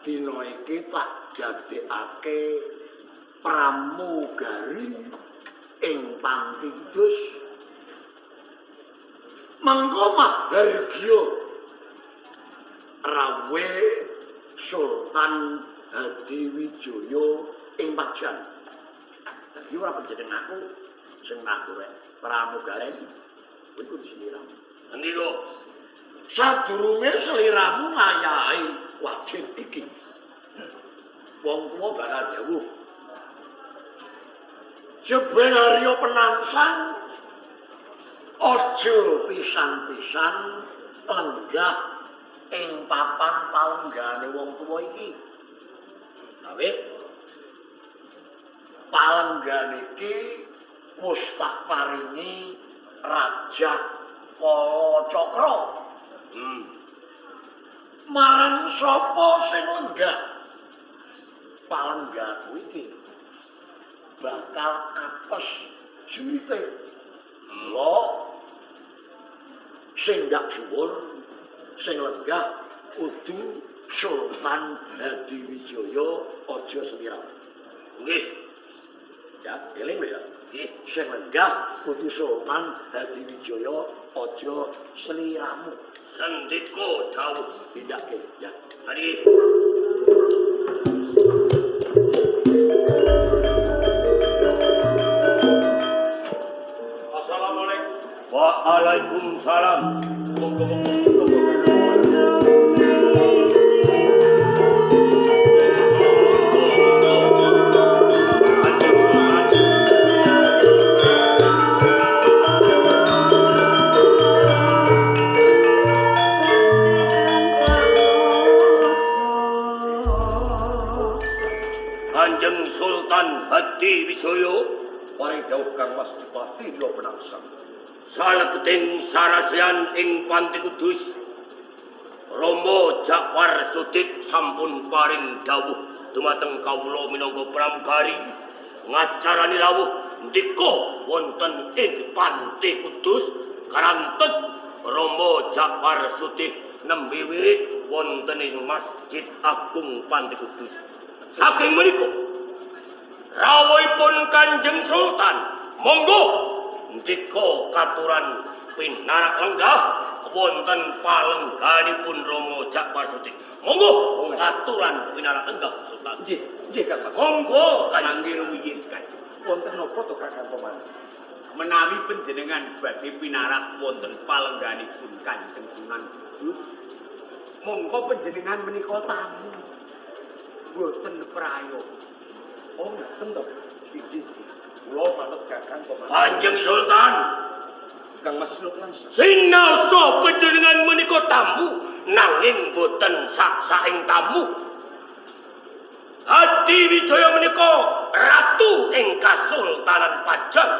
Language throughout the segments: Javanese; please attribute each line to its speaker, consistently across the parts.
Speaker 1: Dina iki tak dadekake pramugari ing Panti Kudus. Mengko mahargya rawe Sultan Hadiwijaya ing Pajang. Dadi ora panjenengan aku sing ngaku rek pramugari kuwi kudu sliramu.
Speaker 2: Ngendika?
Speaker 1: Sadurunge sliramu ngayahi wajib iki, wong tuwa bakal dawuh. Jebul Arya Penangsang aja pisan-pisan lenggah ing papan palenggahane wong tuwa iki. Awit palenggahan iki wis tak paringi Raja Kalacakra. Marang sapa sing lenggah palenggahku iki bakal apes jurite. Mula sing ndak suwun sing lenggah kudu Sultan Hadiwijaya aja sliramu.
Speaker 2: Nggih.
Speaker 1: Ya, eling lho ya.
Speaker 2: Nggih.
Speaker 1: Sing lenggah kudu Sultan Hadiwijaya aja sliramu.
Speaker 2: Sendika dawuh.
Speaker 1: Tindake ya.
Speaker 2: Mari.
Speaker 3: Assalamualaikum.
Speaker 2: Waalaikumsalam. Kanjeng Sultan Hadiwijaya
Speaker 3: paring dawuh Kang Mas Dipati Arya Penangsang.
Speaker 2: Salebeting sarasehan ing Panti Kudus, Rama Jakfar Sodik sampun paring dawuh dumateng kawula minangka pramugari ngacarani rawuh ndika wonten ing Panti Kudus karanten Rama Jakfar Sodik nembe wirid wonten ing Masjid Agung Panti Kudus. Saking menika rawuhipun Kanjeng Sultan, monggo ndika katuran pinarak lenggah wonten palengganipun Rama Jakfar Sodik. Monggo katuran pinarak lenggah Sultan.
Speaker 3: Nggih, nggih Kang Mas.
Speaker 2: Monggo Kanjeng.
Speaker 4: Mangke rumiyin Kanjeng.
Speaker 3: Wonten napa to Kakang Paman?
Speaker 4: Menawi panjenengan badhe pinarak wonten palengganipun Kanjeng Sunan Kudus, monggo panjenengan menika tamu. Boten prayogi.
Speaker 3: Oh, ngaten to. Nggih. Kula manut Kakang Paman.
Speaker 2: Kanjeng Sultan,
Speaker 3: Kang Mas Langsung.
Speaker 2: Sinaosa panjenengan menika tamu nanging boten sak-saking tamu. Hadiwijaya menika ratu ing Kasultanan Pajang.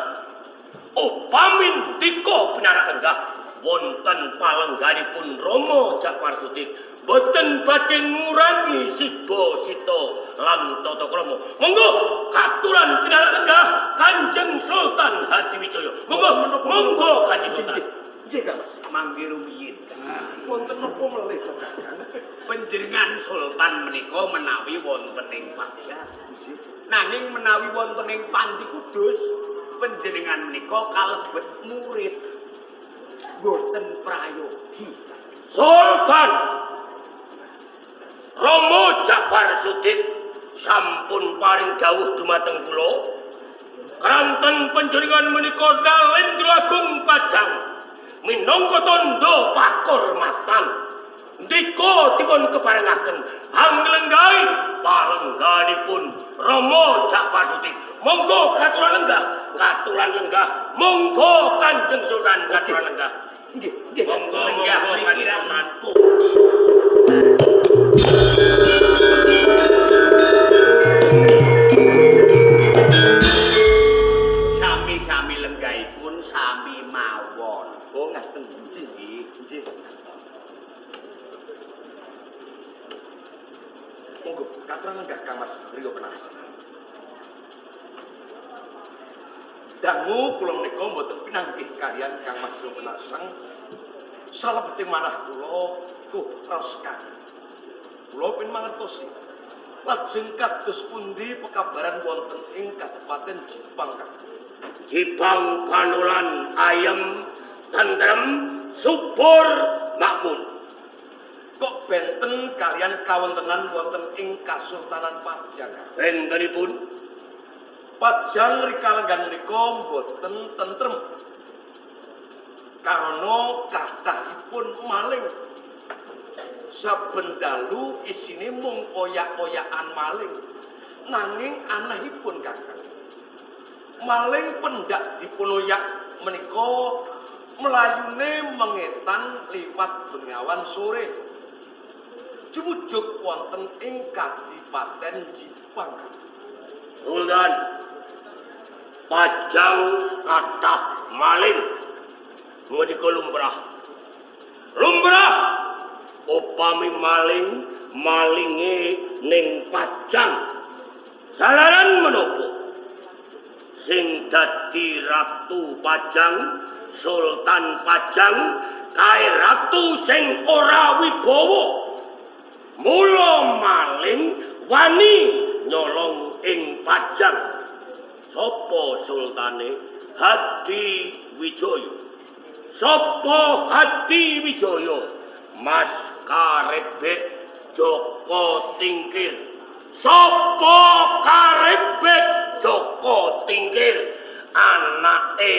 Speaker 2: Upami ndika pinarak lenggah wonten palengganipun Rama Jakfar Sodik boten badhe ngurangi siba sita lan tata krama. Monggo katuran pinarak lenggah Kanjeng Sultan Hadiwijaya. Monggo, monggo Kanjeng Sultan.
Speaker 3: Nggih Kang Mas.
Speaker 4: Mangke rumiyin Kang.
Speaker 3: Wonten napa melih to Kakang?
Speaker 4: Panjenengan Sultan menika menawi wonten ing Pajang.
Speaker 3: Nggih.
Speaker 4: Nanging menawi wonten ing Panti Kudus, panjenengan menika kalebet murid. Boten prayogi.
Speaker 2: Sultan Rama Jakfar Sodik sampun paring dawuh dumateng kula. Kranten panjenengan menika Nalendra Agung Pajang minangka tandha pakurmatan. Ndika dipun keparengaken anglenggahi palengganipun Rama Jakfar Sodik. Monggo katuran lenggah, katuran lenggah. Monggo Kanjeng Sultan katuran lenggah.
Speaker 3: Nggih, nggih.
Speaker 2: Monggo
Speaker 4: Lenggah
Speaker 2: monggo
Speaker 4: mriki
Speaker 2: Kanjeng Sultan.
Speaker 4: rampung.
Speaker 3: Katuran lenggah Kang Mas Rio Penangsang. Dangu kula menika mboten pinanggih kalian Kang Mas Rio Penangsang. Salebeting manah kula tuh raos kang. Kula pin mangertosi. Lajeng kados pundi pekabaran wonten ing Kabupaten Jipang Kang?
Speaker 2: Jipang Panolan ayem tentrem subur makmur.
Speaker 3: Kok benten kalian kawontenan wonten ing Kasultanan Pajang?
Speaker 2: Bentenipun
Speaker 3: Pajang rikalenggan menika mboten tentrem. Karana kathahipun maling. Saben dalu isine mung oyak-oyakan maling. Nanging anehipun Kakang, maling pendak dipunoyak menika melayune mengetan liwat bengawan sore. Jumujuk wonten ing Kadipaten Jipang.
Speaker 2: Sultan Pajang kathah maling menika lumrah. Lumrah upami maling malinge ning Pajang. Jalaran menapa? Sing dadi Ratu Pajang, Sultan Pajang kae ratu sing ora wibawa. Mula maling wani nyolong ing Pajang. Sapa sultane? Hadi Wijaya. Sapa Hadi Wijaya? Mas Karebet Joko Tingkir. Sapa Karebet Joko Tingkir? Anake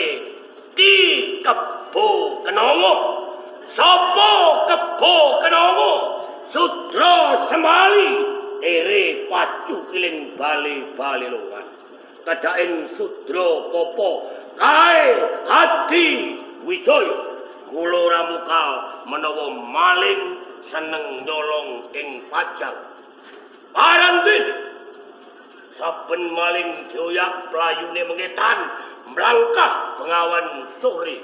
Speaker 2: Ki Kebo Kenongo. Sapa Kebo Kenongo? Sudra Semali ere pacu kiling bali-bali longan. Kadaing Sudra Popo kae Hadi Wijaya. Kula ora mukal menawa maling seneng nyolong ing Pajang. Parantin saben maling dioyak playune mengetan mlangkah bengawan sore.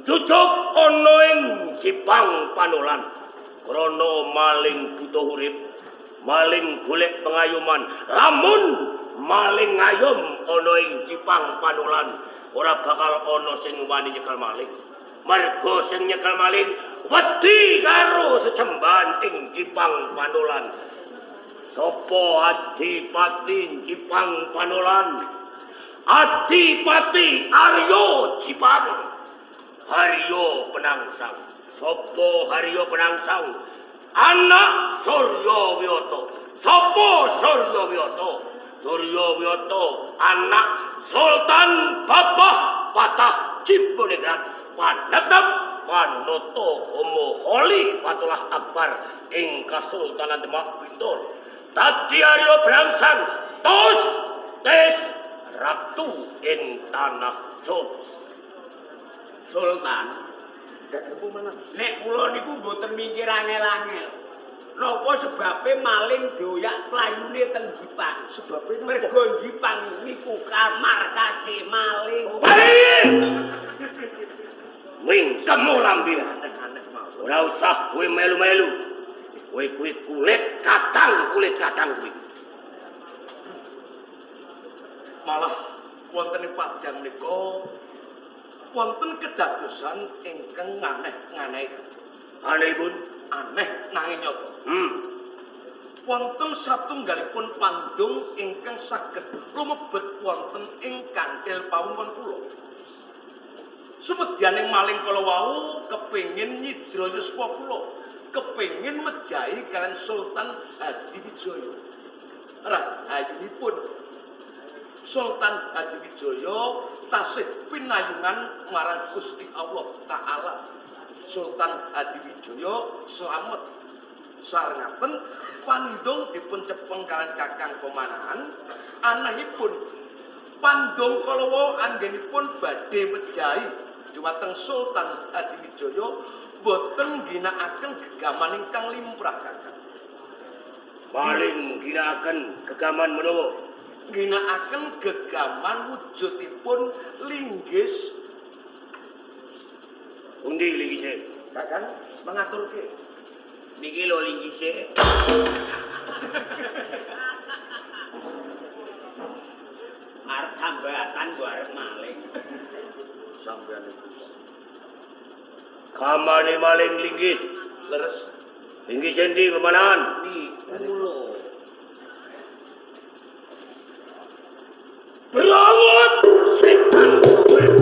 Speaker 2: Jujuk ana ing Jipang Panolan. Krana maling butuh urip, maling golek pengayoman. Lamun maling ngayom ana ing Jipang Panolan, ora bakal ana sing wani nyekel maling. Marga sing nyekel maling wedi karo sesembahan ing Jipang Panolan. Sapa Adipati Jipang Panolan? Adipati Aryo Jipang. Haryo Penangsang. Sapa Haryo Penangsang? Anak Surya Wiyoto. Sapa Surya Wiyoto? Surya Wiyoto anak Sultan Babah Patah Cipunegrat Panetep Panoto Gomo Khalifatullah Akbar ing Kasultanan Demak Bintur. Dadi Arya Penangsang tos tes ratu ing tanah Jawa.
Speaker 4: Sultan, nek kula niku mboten mikir angel-angel. Napa sebabe maling dioyak playune teng Jipang?
Speaker 1: Sebabe napa?
Speaker 4: Mergo Jipang niku markase maling.
Speaker 2: Wingkemu lambi.
Speaker 1: Aneh-aneh mawon.
Speaker 2: Ora usah kowe melu-melu. Kowe kuwi kulit kacang kuwi.
Speaker 3: Malah wonten ing Pajang menika wonten kedadosan ingkang aneh-aneh.
Speaker 2: Anehipun,
Speaker 3: Aneh nanging nyata. Wonten satunggalipun pandung ingkang saged lumebet wonten ing kantil pawon kula. Sumedyaning maling kala wau kepengin nyidra yuswa kula, kepengin mejahi kalian Sultan Hadiwijaya. Rahayunipun Sultan Hadiwijaya tasih pinayungan marang Gusti Allah Ta'ala. Sultan Hadiwijaya slamet. Sarengaten pandung dipun cepeng kalian Kakang Pemanahan. Anehipun pandung kala wau anggenipun badhe mejahi dumateng Sultan Hadiwijaya boten ngginakaken gegaman ingkang limrah Kakang.
Speaker 2: Maling ginakaken gegaman menapa?
Speaker 3: Ngginakaken gegaman wujudipun linggis.
Speaker 2: Pundi linggise? Kamane maling linggis.
Speaker 3: Leres.
Speaker 2: Linggis endi pemanahan?
Speaker 4: Niku lho.
Speaker 2: Brongot setan kober.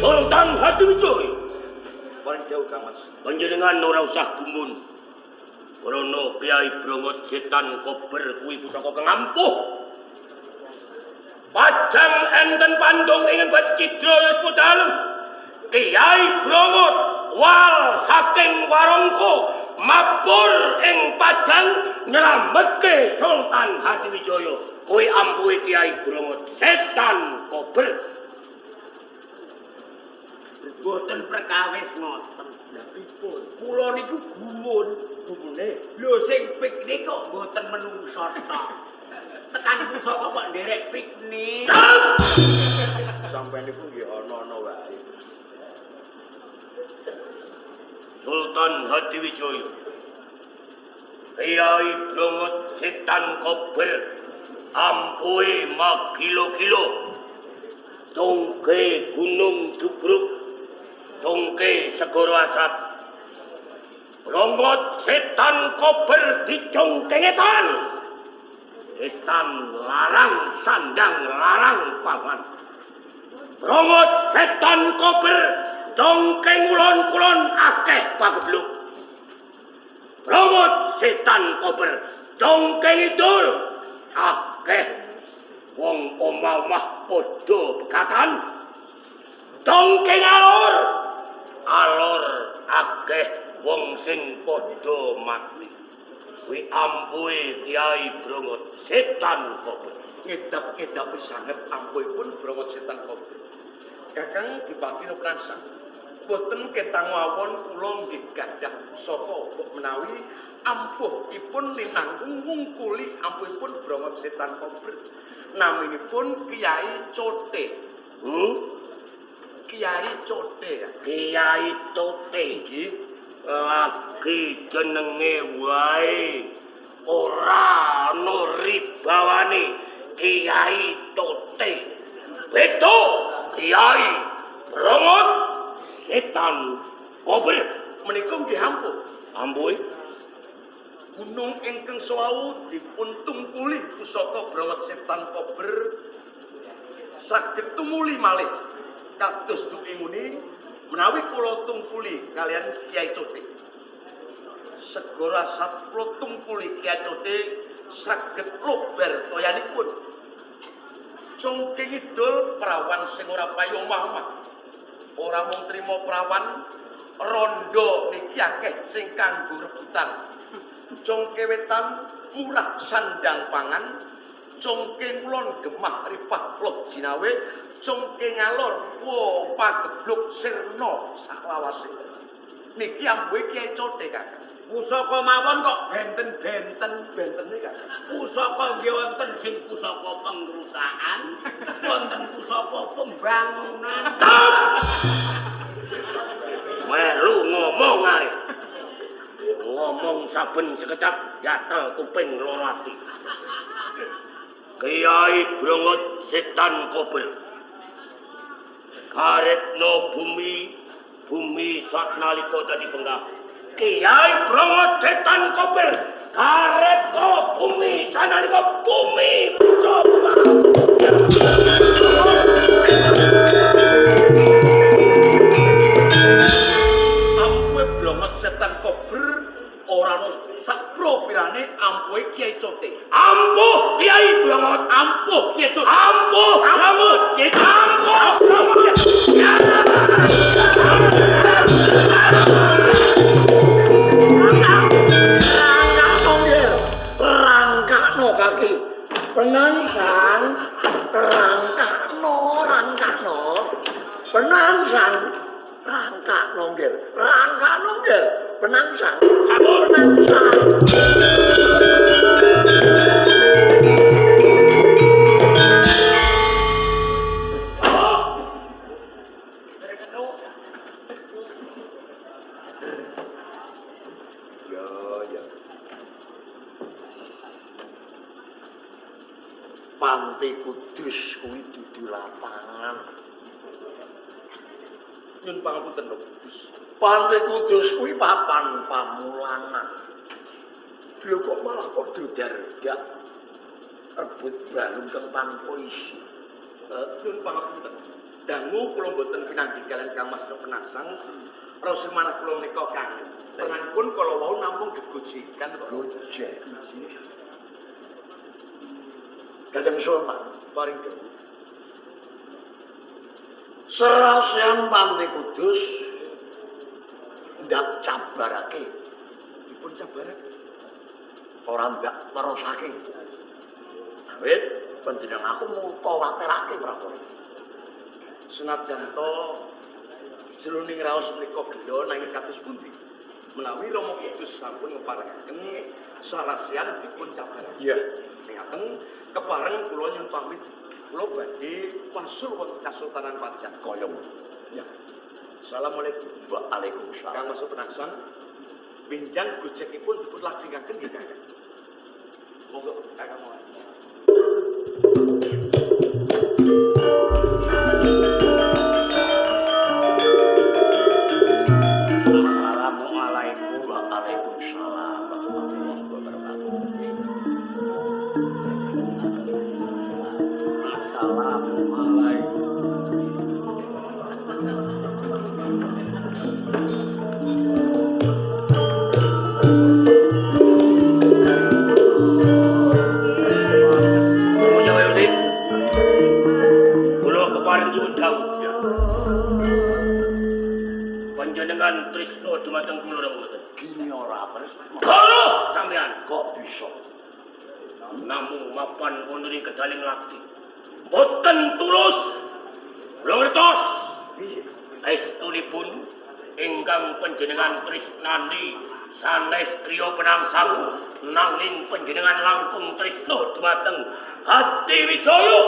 Speaker 2: Sultan Hadiwijaya.
Speaker 3: Paling jauh Kang Mas.
Speaker 2: Panjenengan ora usah gumun. Krana Kyai Brongot setan kober kuwi pusaka kang ampuh. Pajang enten pandung ing Batu Cidra yuswa dalem. Kyai Brongot wal saking Warangka mabur ing Pajang nyelametke Sultan Hadiwijaya. Kuwi ampuhe Kyai Brongot setan kober.
Speaker 4: Boten perkawis ngoten.
Speaker 1: Lah pripun?
Speaker 4: Kula niku gumun.
Speaker 1: Gumune
Speaker 4: Lho sing piknik kok boten menungso tok. Tekan pusaka kok nderek piknik.
Speaker 3: Sampeyan niku nggih ana-ana wae.
Speaker 2: Sultan Hadiwijaya. Kyai Brongot setan kober ampuhe magilo-gilo. Tongke gunung jugruk, tongke segara asap. Brongot setan kober dicongkengetan. Setan larang sandang larang papan. Brongot setan kober dongkeng ulon-kulon akeh pagebluk. Brongot setan kober dongkeng idul akeh wong omah-omah padha pegatan. Dongkeng alor alor akeh wong sing padha mati. Kuwi ampuhe Kyai Brongot setan kober.
Speaker 3: Ngedap-ngedapi sanget ampuhipun Brongot setan kober. Kakang dibagi penangsang. Boten ketang mawon kula nggih gadah pusaka mbok menawi ampuhipun linangkung ngungkuli ampuhipun Brongot setan kober. Naminipun Kyai Cote. Kyai Cote.
Speaker 2: Kyai Cote
Speaker 3: Nggih.
Speaker 2: Lagi jenenge wae ora ana ribawane Kyai Cote. Beda Kyai Brongot setan kober.
Speaker 3: Menika nggih ampuh.
Speaker 2: Ampuhe
Speaker 3: Gunung ingkang sewu dipun tungkuli pusaka Brongot setan kober saged tumuli malih kados duinguni menawi kula tungkuli kalian Kyai Cote. Segara asap kula tungkuli Kyai Cote saged lober toyanipun. Congking idul prawan sing ora payu omah-omah. Ora mung trima prawan, rondo niki akeh sing kanggo rebutan. Congke wetan murah sandang pangan, congke ngulon gemah ripah loh jinawe, congke ngalor wo pagebluk sirna saklawase. Niki ampuhe Kyai Cote Kakang.
Speaker 4: Pusaka mawon kok benten-benten.
Speaker 3: Bentene Kakang.
Speaker 4: Pusaka nggih wonten sing pusaka pengrusakan, wonten pusaka pembangunan.
Speaker 2: Melu ngomong ae. Ngomong saben sekecap gatel kuping loro ati. Kyai Brongot setan kober. Karetno bumi bumi saknalika dadi penggah. Kyai Brongot setan kober karetno bumi sanalika bumi bisa penggah.
Speaker 3: Ampuhe Brongot setan kober ora ana sak propirane ampuhe Kyai Cote.
Speaker 2: Ampuh Kyai Brongot,
Speaker 3: Ampuh Kyai Cote.
Speaker 2: ampuh Brongot,
Speaker 3: Kyai Cote.
Speaker 2: ampuh Brongot.
Speaker 1: Rangkakno nggih. Rangkakno kaki. Penangsang rangkakno rangkakno. Penangsang rangkakno nggih. Rangkakno nggih. Penangsang. Penangsang.
Speaker 3: Ya ya.
Speaker 1: Pan Panti Kudus kuwi dudu lapangan.
Speaker 3: Nyun pangapunten Romo Kudus.
Speaker 1: Panti Kudus kuwi papan pamulangan. Lho kok malah padha dardak rebut balung kang tanpa isi.
Speaker 3: Nyun pangapunten. Dangu kula mboten pinanggih kaliyan Kang Mas Penangsang. Raos manah kula menika kangen. Tenangipun kala wau namung gegojekan kok.
Speaker 1: Gojek. Kanjeng Sultan
Speaker 3: Paring dawuh.
Speaker 1: Serasean Panti Kudus ndak cabarake,
Speaker 3: Dipun cabarake.
Speaker 1: Ora ndak terusake. Awit panjenengan aku mutawatirake prapura.
Speaker 3: Senajan to jroning raos menika gelo nanging kados pundi? Menawi Rama Kudus sampun ngeparengaken sarasean dipun cabarake.
Speaker 1: Iya.
Speaker 3: Ngaten kepareng kula nyuwun pamit. Kula badhe wangsul wonten Kasultanan Pajang.
Speaker 1: Kaya ngono.
Speaker 3: Ya. Assalamualaikum.
Speaker 1: Waalaikumsalam.
Speaker 3: Kang Mas Penangsang, benjang gojekipun dipun lajengaken nggih Kakang. Monggo Kakang mawon.
Speaker 4: Assalamualaikum.
Speaker 1: Waalaikumsalam warahmatullahi wabarakatuh.
Speaker 4: Assalamualaikum.
Speaker 2: Romo Jawa Kula keparing nyuwun dawuh. Panjenengan tresna dumateng kula napa mboten?
Speaker 1: Gini ora tresna.
Speaker 2: Kala sampean
Speaker 1: Kok bisa?
Speaker 2: Namung mapan wonten ing kedaling lati. Mboten tulus. Kula ngertos.
Speaker 1: Piye?
Speaker 2: Estunipun ingkang panjenengan tresnani sanes griya Penangsang nanging panjenengan langkung tresna dumateng Hadiwijaya.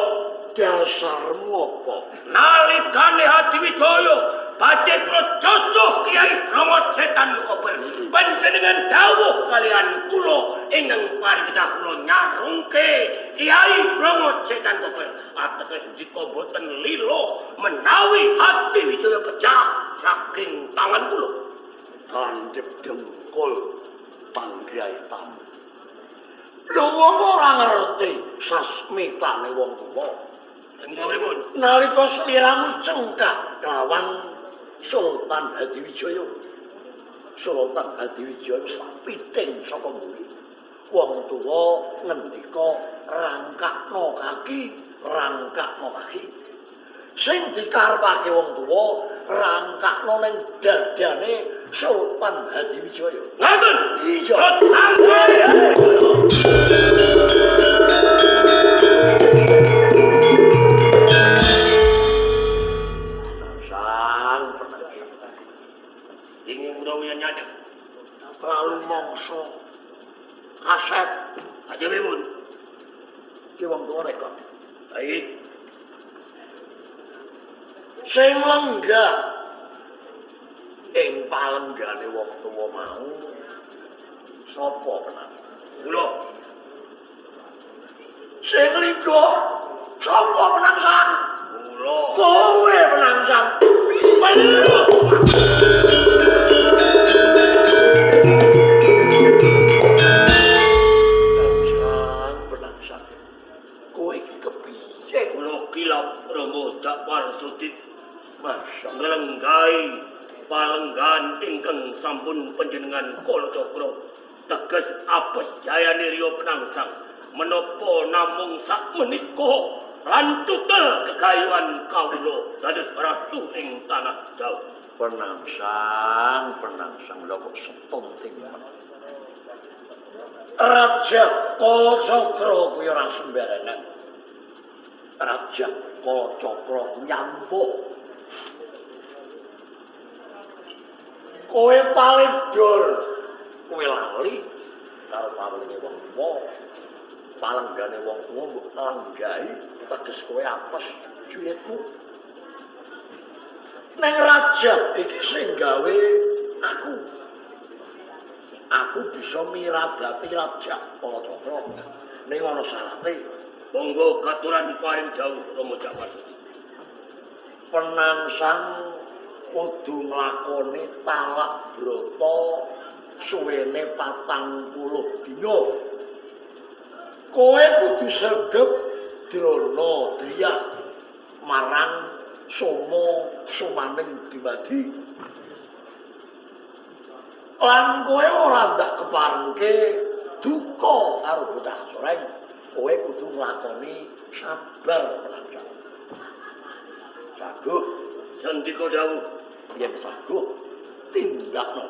Speaker 1: Dasarmu apa?
Speaker 2: Nalikane Hadiwijaya badhe kula cocoh Kyai Brongot Setan Kober. Panjenengan dawuh kalian kula ingkang parikedah kula nyarungke Kyai Brongot Setan Kober. Ateges ndika mboten lila menawi Hadiwijaya pecah saking tangan kula.
Speaker 1: Landhep dengkul panggraitan. Lho wong ora ngerti sasmitane wong tuwa.
Speaker 2: Pripun?
Speaker 1: Nalika sliramu cengkah kelawan Sultan Hadiwijaya. Sultan Hadiwijaya sapiting saka mburi. Wong tuwa ngendika rangkakno kaki, rangkakno kaki. Sing dikarepake wong tuwa rangkakno ning dadane Sultan Hadiwijaya.
Speaker 2: Ngaten.
Speaker 1: Iya. Sang penangsang.
Speaker 2: Ingin menawi nyadek.
Speaker 1: Lalu mongso kaset
Speaker 2: Aja pripun?
Speaker 1: Ki wong tuwa rekod.
Speaker 2: Baik.
Speaker 1: Sing lenggah ing palenggane wong tuwa mau sapa penangsang?
Speaker 2: Kula.
Speaker 1: Sing lingguh sapa penangsang?
Speaker 2: Kula.
Speaker 1: Kowe penangsang.
Speaker 2: Peluh.
Speaker 1: Penangsang, penangsang. Kowe iki kepiye?
Speaker 2: Kula kilap Rama Jakwar Sudik
Speaker 1: Masya
Speaker 2: nglenggahi palenggan ingkang sampun panjenengan Kalacakra teges apes jayane Riya Penangsang menapa namung sak menika lan tutel kegayuhan kawula dados ratu ing tanah Jawa.
Speaker 1: Penangsang, penangsang lho kok setonting men. Raja Kalacakra kuwi ora sembarangan. Raja Kalacakra kuwi ampuh. Kowe palidor, kowe lali karo pawelinge wong tuwa. Palenggane wong tuwa mbok lenggahi teges kowe apes julitmu. Neng raja iki sing gawe aku. Aku bisa miradati Raja Kalacakra. Ning ana syarate.
Speaker 2: Monggo katuran paring dawuh Rama Jakmar Suti.
Speaker 1: Penangsang kudu nglakoni talak brata suwene 40 dina. Kowe kudu sregep drana driyah marang soma sumaning dumadi. Lan kowe ora ndak keparengke duka karo bocah soreng. Kowe kudu nglakoni sabar penangsang. Saguh
Speaker 2: sandika dawuh,
Speaker 1: yen saguh tindakno.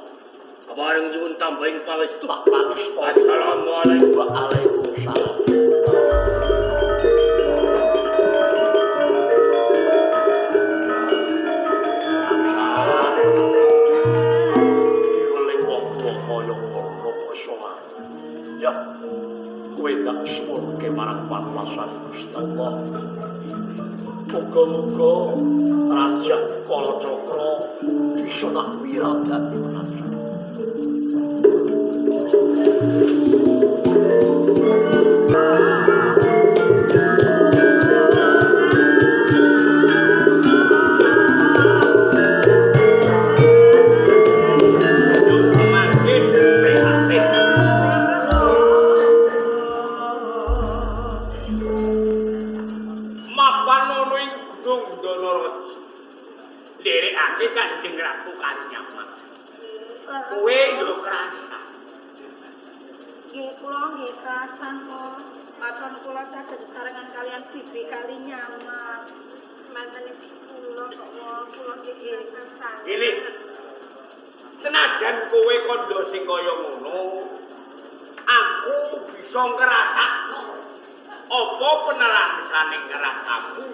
Speaker 2: Kepareng nyuwun tambahing pangestu.
Speaker 1: Tak pangestu.
Speaker 2: Assalamualaikum.
Speaker 1: Waalaikumsalam. Diweling wong tuwa kaya ngono kok iso mati. Ya, kowe tak suwunke marang pakuwasan Gusti Allah. Muga-muga Raja Kalacakra bisa tak wiradati menangsa.
Speaker 4: Semakin prihatin. Mapan ana ing Gunung Danaraja. Nderekake Kanjeng Ratu Kalinyamat. Kowe yo krasan.
Speaker 5: Nggih, kula nggih krasan to. Waton kula saged sesarengan kalian Bibi Kalinyamat.
Speaker 6: Semanten iki kula kok kula nggih krasan sanget.
Speaker 4: Gini. Senajan kowe kandha sing kaya ngono, aku bisa ngrasakno apa penerangsane ngrasamu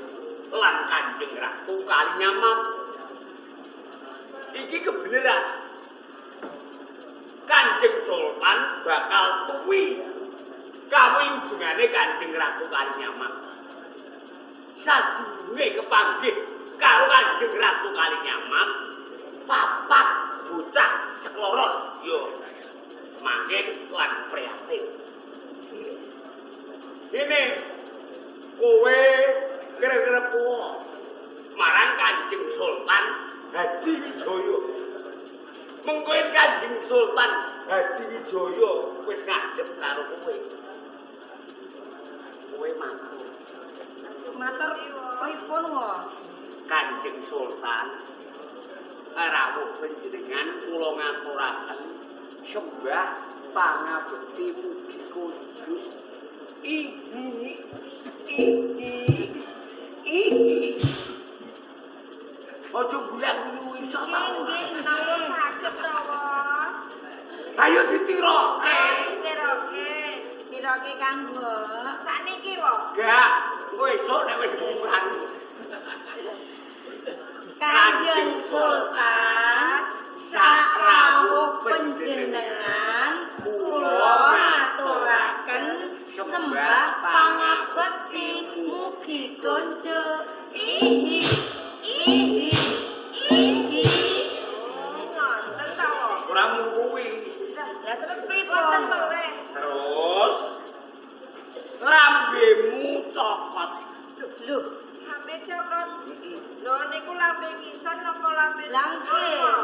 Speaker 4: lan Kanjeng Ratu Kalinyamat. Iki kebenaran. Kanjeng Sultan bakal tuwi kawilujengane Kanjeng Ratu Kalinyamat. Sadurunge kepanggih karo Kanjeng Ratu Kalinyamat, papat bocah sekloron yo semakin lan prihatin. Ini kowe kira-kira puo marang Kanjeng Sultan Hadiwijaya. Mengko yen Kanjeng Sultan Hadiwijaya wis ngadep karo kowe. Kowe matur.
Speaker 5: Matur pripun wae?
Speaker 4: Kanjeng Sultan rawuh panjenengan kula ngaturaken sembah pangabekti mugi kunjuk. Ihi ihi ihi. Aja gulang-guyu iso ta.
Speaker 6: Nggih, nggih, saged to, Wah.
Speaker 4: Ayo ditiroke.
Speaker 6: Ditiroke.
Speaker 5: Tiroke Kang Mbok.
Speaker 6: Sakniki, Wah.
Speaker 4: Gak, engko esuk nek wis murah.
Speaker 5: Kanjeng Sultan sakrawuh panjenengan kula ngaturaken sembah pangabekti mugi konco. Ihi ihi ihi.
Speaker 6: Ngoten ta, Wah.
Speaker 4: Ora mung kuwi.
Speaker 5: Lah terus pripun?
Speaker 6: Wonten meleh.
Speaker 4: Terus lambemu cokot.
Speaker 5: Lho,
Speaker 6: Lambe cokot. Lho niku lambe ngisor napa lambe?
Speaker 5: Lah nggih.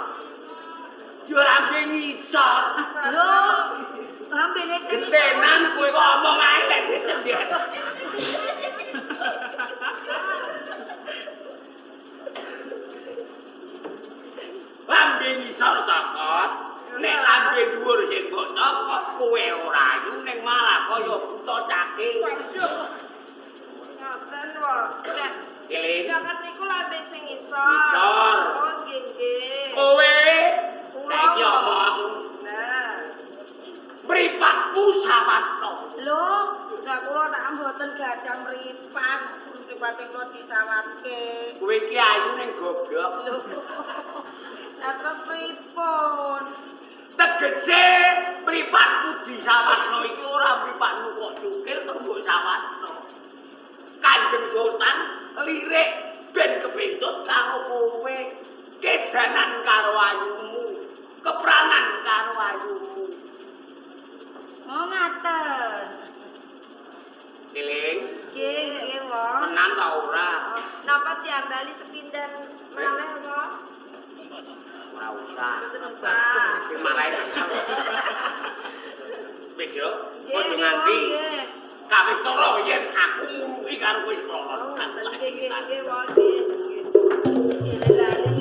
Speaker 4: Yo lambe ngisor.
Speaker 5: Lho, lambene sing
Speaker 4: Gentenan kowe kok omong ae lek dicendhet. Lambe ngisor cokot. Nek lambe dhuwur sing mbok cokot kowe ora ayu ning malah kaya buta cakil.
Speaker 6: Waduh. Ngoten, Wah. Nek
Speaker 4: Eling.
Speaker 6: cokot niku lambe sing ngisor.
Speaker 4: Ngisor.
Speaker 6: Oh, nggih, nggih.
Speaker 4: Kowe saiki omong
Speaker 6: Nah.
Speaker 4: mripatmu sawatno.
Speaker 5: Lho, lah kula tak mboten gadah mripat, mripate kula disawatke.
Speaker 4: Kowe iki ayu ning goblok.
Speaker 5: Lho. Lah terus pripun?
Speaker 4: Tegese mripatmu disawatno iki ora mripatmu kok cukil terus mbok sawatno. Kanjeng Sultan lirik ben kepentut karo kowe, kedanan karo ayumu, kepranan karo ayumu.
Speaker 5: Oh, ngaten.
Speaker 4: Eling.
Speaker 5: Nggih.
Speaker 4: usah.
Speaker 6: Mboten usah.
Speaker 4: Malah kesel. Wis yo, aja nganti kawistara yen aku muruki karo kowe sekolah.
Speaker 6: Nggih nggih nggih wong nggih. Nggih lali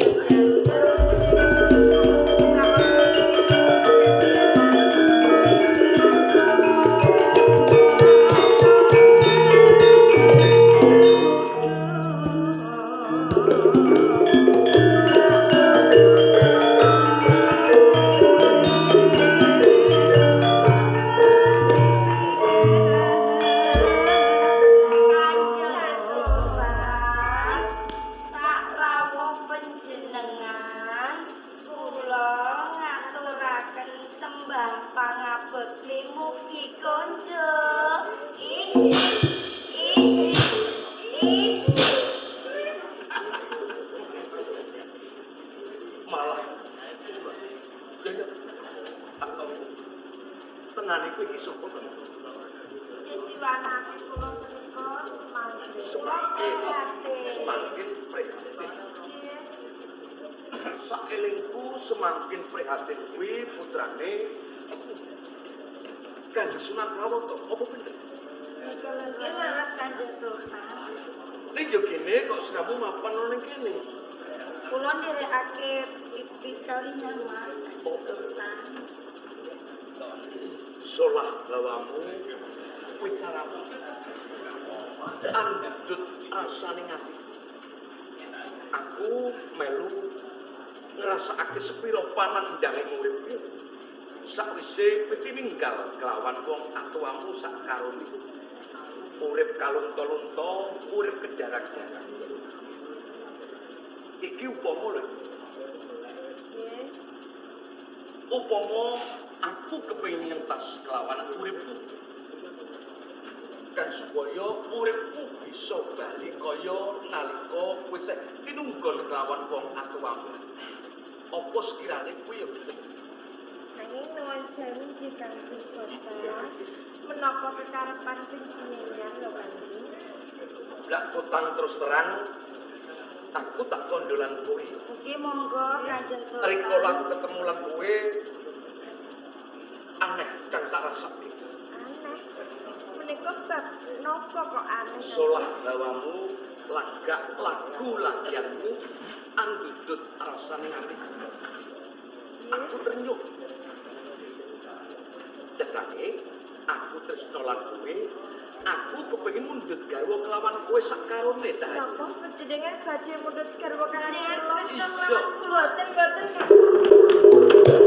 Speaker 3: Saelingku semakin prihatin kuwi putrane Kanjeng Sunan Prawata, apa bener?
Speaker 5: Nggih leres Kanjeng Sultan.
Speaker 3: Ning yo kene kok siramu mapan ana ning kene.
Speaker 5: Kula nderekake bibi kali nyaman Kanjeng Sultan.
Speaker 3: Solah lawamu wicaramu andhut rasane ngati. Aku melu ngrasakake sepira panandhange uripku sakwise kowe tininggal kelawan wong atuwamu sak karone. Urip kalunta-lunta, urip kejarak-jarak. Iki upama lho.
Speaker 6: Nggih.
Speaker 3: Upama aku kepengin ngentas kelawan uripku. Kan supaya uripku bisa bali kaya nalika kowe sek tinunggon kelawan wong atuwamu. Apa sekirane kuwi ya gelem?
Speaker 6: Nanging nuwun sewu nggih Kanjeng Sultan, menapa kekarepan panjenengan lho Kanjeng?
Speaker 3: Lak kotang terus terang aku tak kondolan kowe.
Speaker 5: Nggih monggo Kanjeng Sultan.
Speaker 3: Rikala aku ketemu lan kowe aneh kang tak rasake.
Speaker 6: Aneh. Menika bab napa kok aneh?
Speaker 3: Solah bawamu lagak lagu lagianmu andudut rasane ati. Aku trenyuh. Cedhake aku tresna lan kowe, aku kepengin mundhut garwa kelawan kowe sak karone cah.
Speaker 6: Napa panjenengan badhe mundhut garwa kalawan
Speaker 5: Panjenengan
Speaker 6: kula?
Speaker 5: tresna kelawan kula.
Speaker 6: Boten boten Kanjeng.